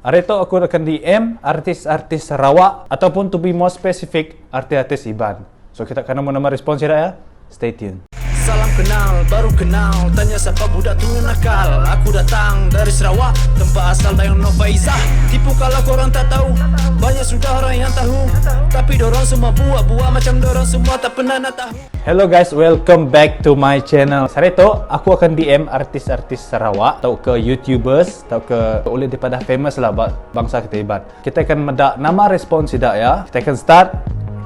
Ari tu aku akan DM artis-artis Sarawak ataupun to be more specific artis-artis Iban. So kita akan nemu nama respon sida ya. Stay tune. Salam kenal, baru kenal Tanya siapa budak tu nakal Aku datang dari Sarawak Tempat asal Dayang Nofaizah Tipu kalau korang tak tahu Banyak sudah orang yang tahu Tapi dorang semua buat-buat Macam dorang semua tak pernah nak tahu Hello guys, welcome back to my channel. Sehari tu aku akan DM artis-artis Sarawak atau ke YouTubers tauka ulih dipadah famous lah ba bangsa kitai Iban. Kitai akan meda nama respon sida iya. Kitai akan start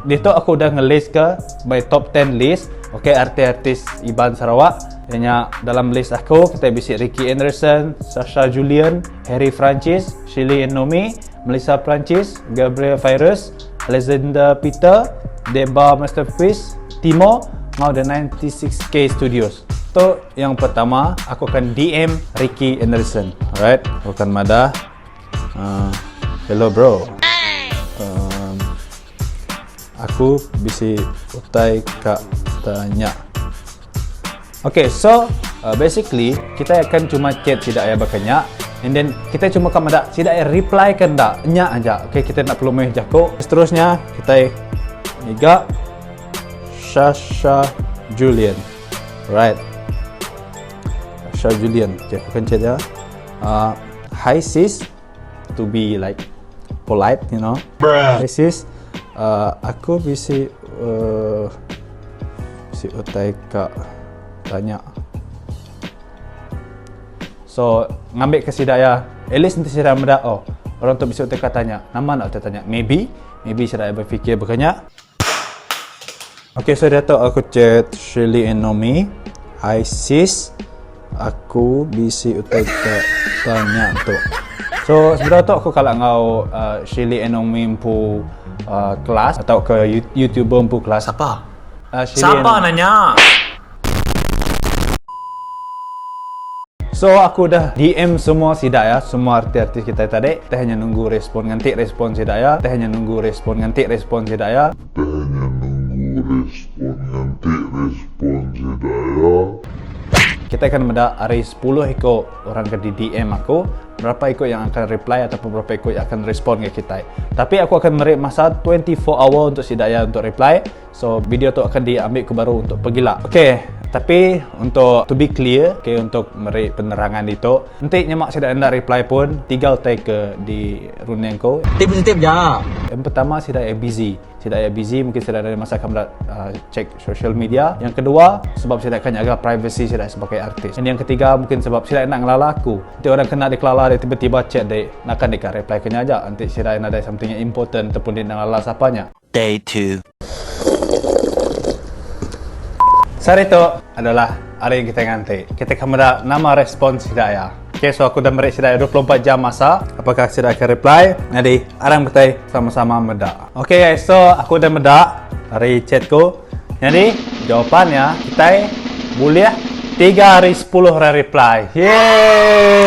ditu aku udah ngelist ke my top 10 list okay artis-artis Iban Sarawak iya nya dalam list aku kitai bisi Rickie Anderson, Sasha Julian, Harry Francis, Shirley Enomi, Melissa Francis, Gabriel Virus, Alexander Peter, Deba Masterpiece, Timo enggau The 96K Studios. Tu yang pertama aku akan DM Rickie Anderson. Alright, aku akan madah uh, hello bro. Um, aku bisi utai ka tanya. Okay, so uh, basically kita akan cuma chat sida ya baka nya and then kita cuma ka meda sida ya reply ke enda nya aja. Okay, kita enda perlu meh jaku. Seterusnya kita ngiga Shasha Julian. Right. Shah Julian. Okay, aku akan chat dia. Uh, hi sis. To be like polite, you know. Bruh. Hi sis. Uh, aku bisi uh, bisi utai ka tanya. So, ngambil ke sida ya. At least nanti sida meda oh, orang tu bisi utai ka tanya. Nama nak utai tanya? Maybe, maybe sida berfikir berkanya. Okay so diatu aku chat Shirley and Nomi. Hi sis, aku bisi utai ka tanya tu. So sebedau tu aku kala enggau uh, Shirley and Nomi empu uh, kelas atau ke YouTuber empu kelas. Sapa? Uh, Shirley Sapa and nanya? So aku dah DM semua sida ya, semua artis-artis kita tadi. Kita hanya nunggu respon nganti respon sida ya. Kita hanya nunggu respon nganti respon sida ya. Kita hanya nunggu respon nganti respon sida ya. Kita akan meda ari 10 iko orang ke di DM aku, berapa iko yang akan reply ataupun berapa iko yang akan respon ke kita. Tapi aku akan meri masa 24 hour untuk sida ya untuk reply. So video tu akan diambil ke baru untuk pegila. Okey, tapi untuk to be clear, okey untuk meri penerangan itu, enti nyemak sida enda reply pun tiga utai ke di runding ku. Ti positif ja. Yang pertama sida iya busy. Sida iya busy mungkin sida ada masa akan uh, check social media. Yang kedua sebab sida akan jaga privacy sida sebagai artis. Dan yang ketiga mungkin sebab sida nak ngelala aku. Enti orang kena dikelala dia tiba-tiba chat dia, nak kan deka reply kenya aja. Enti sida nadai something yang important ataupun dia nak ngelala sapa nya. Day 2. Sehari tu adalah hari yang kita nganti. Kita akan meda nama respon sida ya. Okay, so aku dah meri sida 24 jam masa. Apakah sida akan reply? Jadi, arang betai sama-sama meda. Okay guys, so aku dah meda hari chat ku. Jadi, jawapannya kita boleh 3 hari 10 hari reply. Yeay!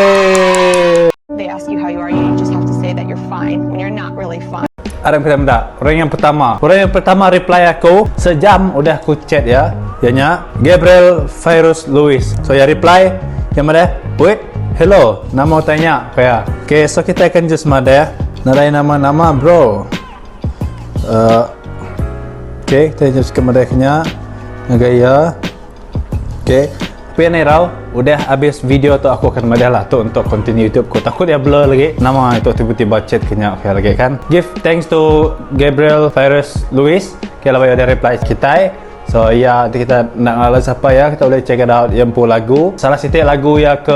They ask you how you are, you just have to say that you're fine when you're not really fine. Arang kita meda. Orang yang pertama. Orang yang pertama reply aku sejam udah aku chat ya. Ianya Gabriel Virus Lewis. So ya reply yang mana? Wait, hello. Nama tanya kaya. Okay, so kita akan just madah. Nadai nama-nama bro. Uh, okay, kita just ke madah kenya. Ngagai ya. Okay. Tapi ni rau, udah habis video tu aku akan madah lah tu untuk continue YouTube ku. Takut dia blur lagi. Nama itu tiba-tiba chat kenya okay lagi kan. Give thanks to Gabriel Virus Lewis. Okay lah ada reply kita. So ya, nanti kita nak ngalah siapa ya, kita boleh check it out yang pu lagu. Salah satu lagu ya ke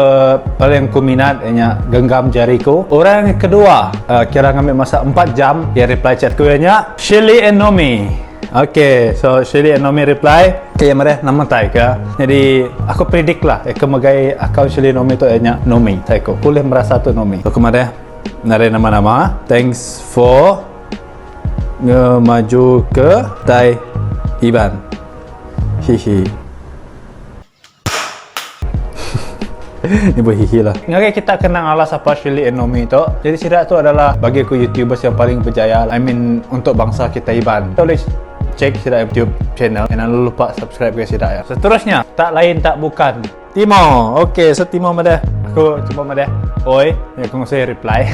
paling ku minat ianya Genggam Jariku. Orang yang kedua, uh, kira ngambil masa 4 jam dia reply chat ku ianya Shirley and Nomi. Okay, so Shirley and Nomi reply. Okay, yang mana nama tai ke? Jadi aku predict lah, eh, ke megai account Shirley Nomi tu ianya Nomi. Tai ko, boleh merasa tu Nomi. So kemana? Nare nama-nama. Thanks for ngemaju ke tai Iban. Hihi. Ni berhihi lah. Okay, kita kena ngalah siapa Shirley and Nomi tu. Jadi sidak tu adalah bagi aku YouTubers yang paling berjaya. I mean untuk bangsa kita Iban. Kita boleh check sidak YouTube channel. Jangan lupa subscribe ke sidak ya. Seterusnya, tak lain tak bukan Timo. Okay, so Timo mana? Aku cuba mana? Oi, ya aku saya reply.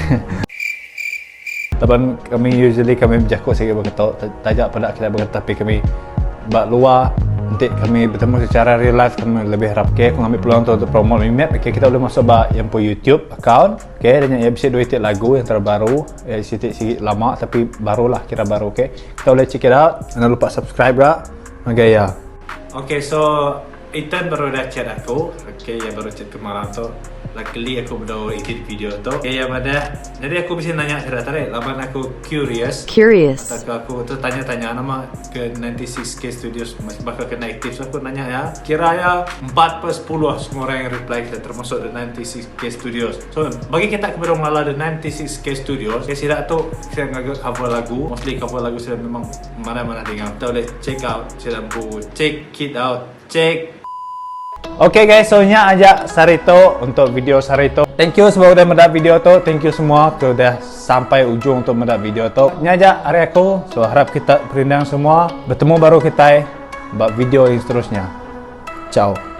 Laban kami usually kami bejaku sigi baka tu taja peda kitai baka tu tapi kami ba luar enti kami betemu secara real life kami lebih rap. Okay aku ngambi peluang tu untuk promote Mimit. Okay kita boleh masuk ba iya empu YouTube account. Okay dan nya iya bisi dua iti lagu yang terbaru iya siti sigi lama tapi baru lah kira baru okay. Kita boleh check it out. Enda lupa subscribe ra ngagai iya. Okay so Ethan baru udah chat aku. Okay iya baru chat ke malam tu. Luckily aku bedau edit video tu. Okay iya madah. Jadi aku bisi nanya sida tadi laban aku curious. Curious. Atau ke aku tu tanya-tanya nama ke 96K Studios baka kena aktif. So aku nanya iya. Kira iya 4 per 10 semua orang yang reply kita termasuk The 96K Studios. So bagi kita ke bedau ngelala The 96K Studios, okay, sida tu sida ngaga cover lagu. Mostly cover lagu sida memang mana-mana dengar. Kita boleh check out sida empu check it out. Check. Okay guys, so nya aja sehari tu untuk video sehari tu. Thank you sebab udah meda video tu. Thank you semua ke udah sampai ujung untuk meda video tu. Nya aja hari aku. So harap kita perindang semua. Bertemu baru kita buat video yang seterusnya. Ciao.